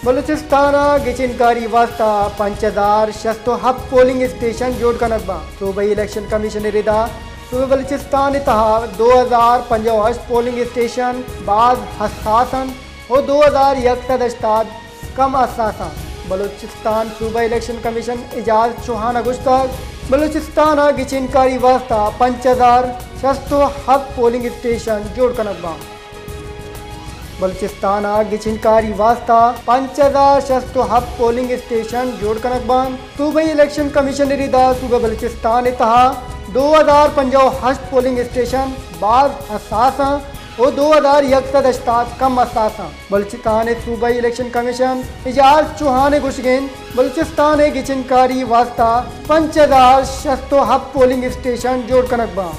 بلوچستان ءَ گچین کاری واستہ پنچ ہزار شست ءُ ہپت پولنگ اسٹیشن جوڑ کنگ باں۔ صوبائی الیکشن کمیشن ءِ ردا صوبہ بلوچستان ءِ تہا دو ہزار پنجاہ ءُ ہشت پولنگ اسٹیشن باز حساس انت ءُ دو ہزار یک سد ہشتاد کم حساس انت۔ بلوچستان صوبہ الیکشن کمیشن اعجاز چوہان ءَ گوشتگ، بلوچستان ءَ گچین کاری واستہ پنچ ہزار شست ءُ ہپت پولنگ اسٹیشن جوڑ کنگ باں۔ بلوچستان ءَ گچین کاری واستہ پنچ ہزار شست ءُ ہپت پولنگ اسٹیشن جوڑ کنگ باں۔ صوبائی الیکشن کمیشن ءِ ردا صوبہ بلوچستان ءِ تہا دو ہزار پنجاہ ءُ ہشت پولنگ اسٹیشن باز حساس انت ءُ دو ہزار یک سد ہشتاد کم حساس انت۔ بلوچستان ءِ صوبائی الیکشن کمیشن اعجاز چوہان ءِ گوشگ انت، بلوچستان ءِ گچین کاری واستہ پنچ ہزار شست ءُ ہپت پولنگ اسٹیشن جوڑ کنگ باں۔